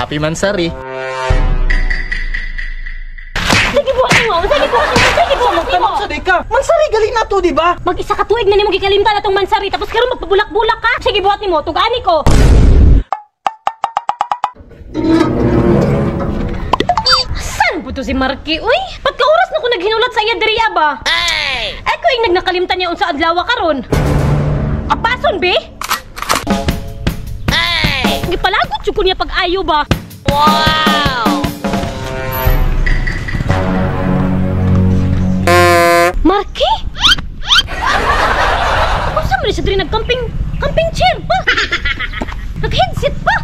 Happy Mansari. Sige buhat nimo, sige buhat nimo, sige buhat nimo. Sa ka. Mansari gali na to, di ba? Mag-isa ka tuig na nimo gikalimtan atong mansari tapos karon magpabulak-bulak ka. Sige buhat nimo, tugani ko. Saan po to si Marky, uy? Pagka oras na ko naghinulat sa iya diri ba? Ay! Ay ko ing nagnakalimtan niya unsa adlaw karon. Apason be? Ay! Gipalagot jud ko niya pag-ayo ba? Wow! Marky? Unsa man siya diri nagcamping camping chair pa? Nag-headset pa?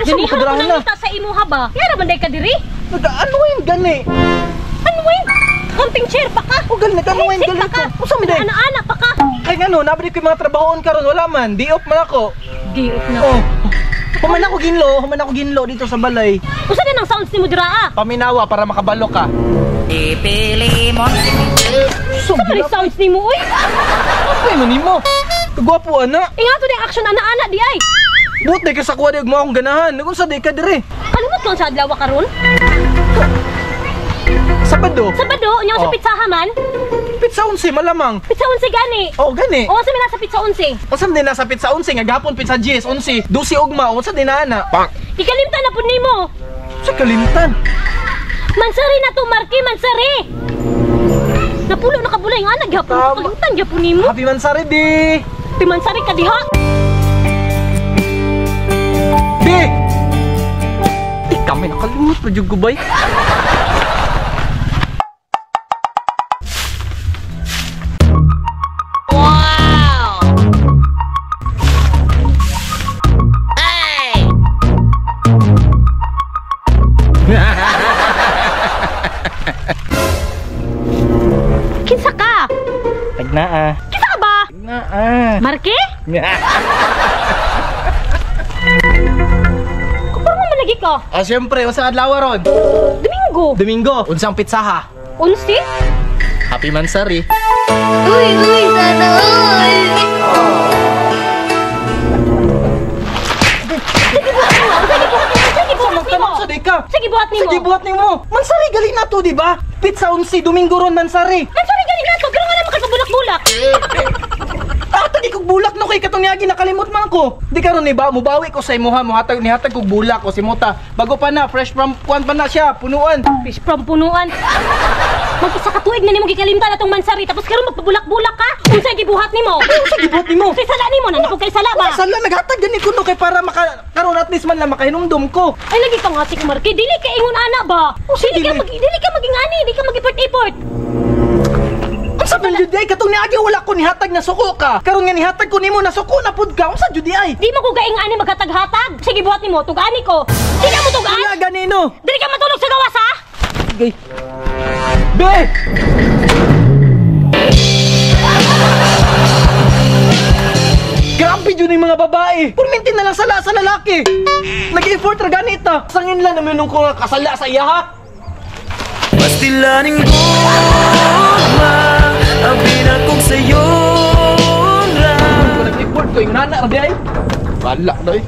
Ganihan ko nangita sa imuha ba? Yara man day ka diri? Ano yung gani? Ano yun? Camping chair pa ka? O gali, nag-ano yung gali ka? Unsa man day? Ana-ana pa ka? Kay ngano, nabalik ko yung mga trabahoon karon, wala man. Di off man ako. Di off na. Oh. Human ako ginlo dito sa balay. Unsa na nang sounds nimo dira ah? Paminawa para makabalo ka. Ipili mo. Unsa man sounds nimo oy? Ano man nimo? Kagwapo ana. Ingato di action ana-ana di ay. Buot di ka sa kuha di mo akong ganahan. Unsa di ka diri? Kalimot ka sa adlaw karon? Sabado. Sabado, unya sa pizzaha man? Pizza 11 malamang. Pizza 11 gani. Oh, gani. O unsa man nasa pizza 11? Unsa man nasa pizza 11 nga gapon pizza 10, 11, 12 ugma, unsa din na ana? Gikalimtan na pud nimo. Sa kalimtan. Mansari na to, Marky, mansari. Napulo na kabulay nga nagyapon kalimtan gyapon nimo. Happy Mansari di. Happy Mansari ka diha. Di. Di kami nakalimot pa jud ko bay. Wow! Ay! Kinsa ka? Tagnaa. Kinsa ka ba? Tagnaa. Marky? Kapar mo malagi ka? Ah, siyempre, unsa adlaw ron? Domingo. Domingo, unsang pizzaha? 11? Happy Mansari. Uy, uy, sana all. Sige buhat nimo. Sa di ka. Sige buhat nimo. Sige buhat nimo. Mansari gali na to, di ba? Pizza 11 Domingo ron Mansari. Mansari gali na to, pero nga naman kay bulak-bulak. Ah, tagi kog bulak no kay katong niagi nakalimot man ko. Di karon ni ba mubawi ko sa imuha, muhatag nihatag kog bulak o si Mota. Bago pa na, fresh from kuan pa na siya, punuan. Fresh from punuan. Mag-isa ka tuig na nimo gikalimtan atong mansari tapos karon magpabulak-bulak ka. Unsa gibuhat nimo? Unsa gibuhat nimo? Unsay sala nimo na napug kay sala ba? Sala naghatag gani kuno kay para maka karon at least man lang makahinumdum ko. Ay lagi kang atik Marky, dili ka ingon ana ba? Dili ka maging ani, dili ka mag-iport-iport. Unsa man jud ay katong niagi wala ko nihatag na suko ka. Karon nga nihatag ko nimo na suko na pud ka. Unsa jud ay? Di mo ko gaing ani maghatag-hatag. Sige buhat nimo, tugani ko. Dili mo tugaan. Wala ganino. Dili ka matulog sa gawas ha? Okay. Be! Grabe jud yung mga babae. Purminti na lang sala sa lalaki. Nag-effort ra ganita. Sangin lang naman nung ko nga kasala sa iya ha. Pastilaning gugma ang pinakong sayon ra. Nag-effort ko yung nana ra di ay. Wala doy.